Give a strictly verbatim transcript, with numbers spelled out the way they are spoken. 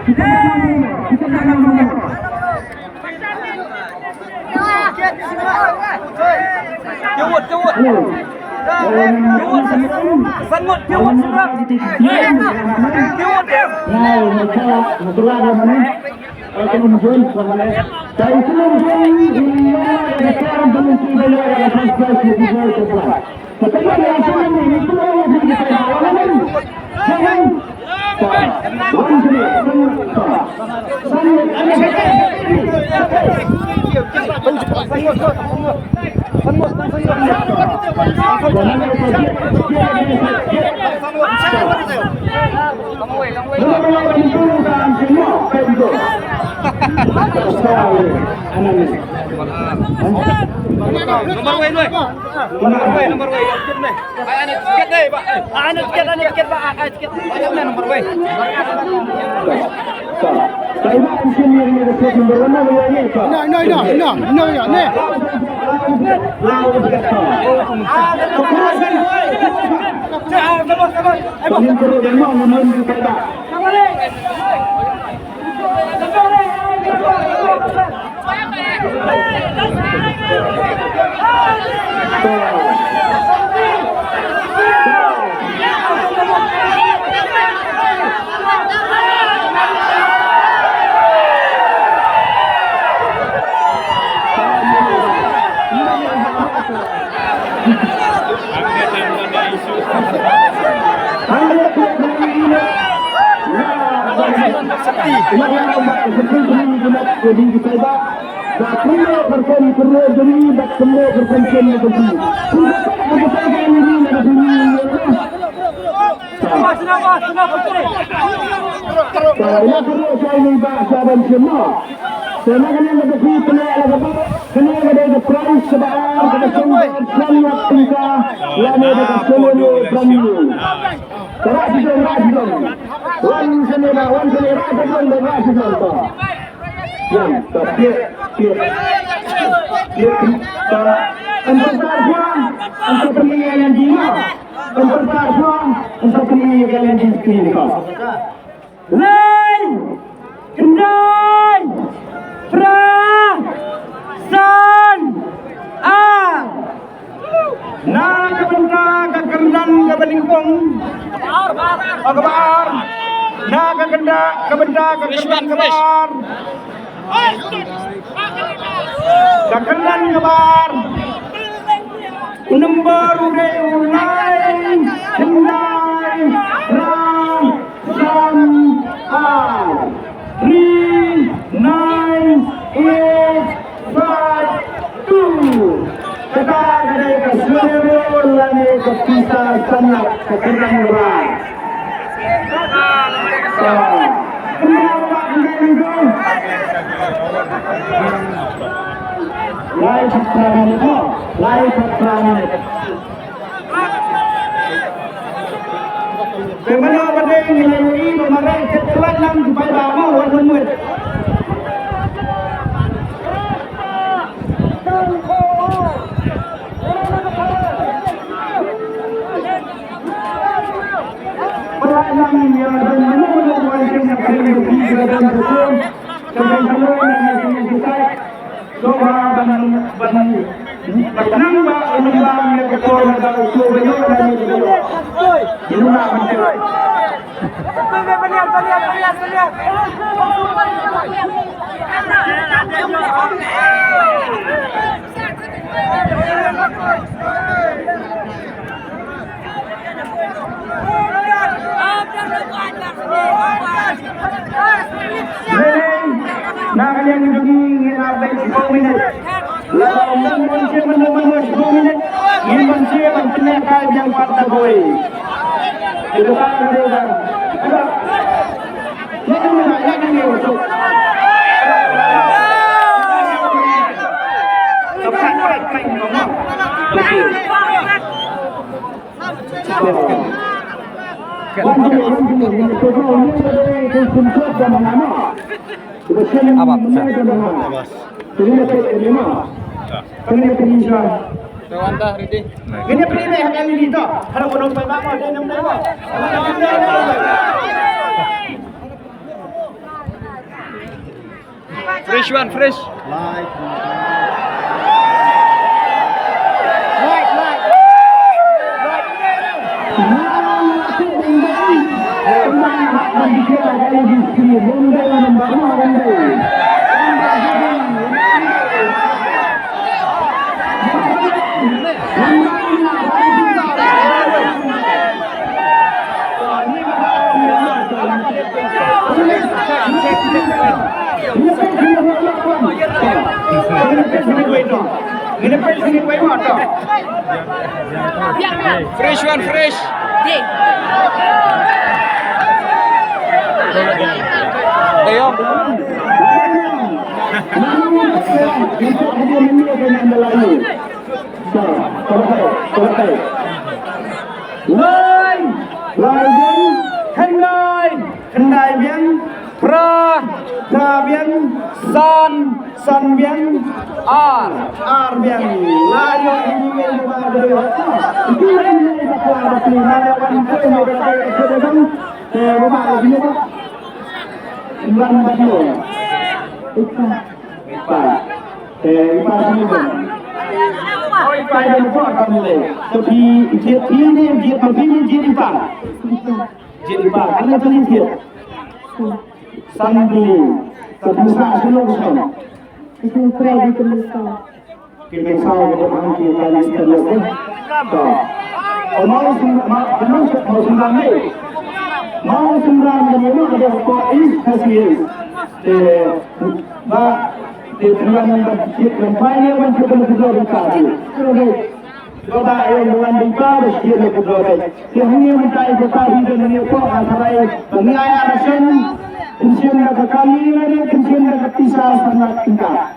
Kiwut, kiwut. Kiwut, kiwut, kiwut. Number wei, number wei. Number wei, number wei. Ai, ai, tiket dei, ba. Ai, ai, tiket, ai, tiket, ba. Ai, ai, tiket. Ai, ai, number wei. No, no, no, no, no, no, no. Te na kane ka dei ka prize kaba ar kaba sngewbha san lak tyngka lane da ka sngewbha brand new. Ka rah shisha, rah shisha. Wan sngewbha, wan sngewbha, rah shisha, rah shisha. Wan, ta pie, pie. Pie, ta. Ym pyntar shuwa, ym pyntar shuwa, ym pyntar shuwa, ym pyntar shuwa. Lai, khyndai, phra, san, ar. Na ka bynta ka kyrdan kaba nyngkong. Oh, kaba ar. Na ka kynda, ka bynta ka kyrdan kaba ar. Ka kyrdan kaba ar. U number u dei u lai, khyndai, phra, san, ar. Three nine eight five two. Kata ka dei ka scenario lane ka pisa san lak ka kyrdan ba. Lai phra minit mo. Lai phra minit. Te mano ba dei ngi la ïohi ba mareh te khlaiñ lang ki paidbah mo, wat mut mut. Khlaiñ lang ïa ban mano mano ban khlaiñ lang ïa ban khlaiñ lang. Sngewbha ban, ban, ban khnang ba u lymbam ïa ka por ba u shu ba ïoh ba ïoh ba ïoh. Ïa u lymbam ban ïoh. Na ka liang jong ngi ngi la dei shiphew minit. Lada ym don mon shim, mon shim shiphew minit, ngin mon shim ban pynlehkai biang pat da kawei. Ïa kata ka dei ban. Abbas. Ready. Kene prime ha kali ni to. Haro kono pa ba ko de nam de. Fresh one, fresh. Fresh one, fresh. Ayo. Lai, lai biang, khyndai, khyndai biang, phra, phra biang, san, san biang, ar, ar biang. La ïoh ïa ngi ïa ba dei. Ïa ngi ïa ba dei. Te ba ba ïa ngi ba. Iwan ba ïoh. Ita. Ita. Te ita sini ba. Oi, pai ba ba kami le. Tapi jied ini, jied begini, jied ita. Jied ita. Kena tadi jied. Sambil. Tapi sa sini bukan. Itu try di teman sa. Ki pynsaw ki dei hangki kali stainless ne. To. Ko Mawsynram, ma, ma, Mawsynram ne. Mawsynram ne, ma, ka dei ko East Khasi Hills. Te ba te tuan ba kit ban pai ne ban kit ban kit ban kit. Ko ba e wan di pa ba kit ban kit. Te hangne mynta i ko ta hi ban ne ko a sarai ba ngi ai a ration. Kynshim da ka kali ne, kynshim da ka pisa sangat tingkah.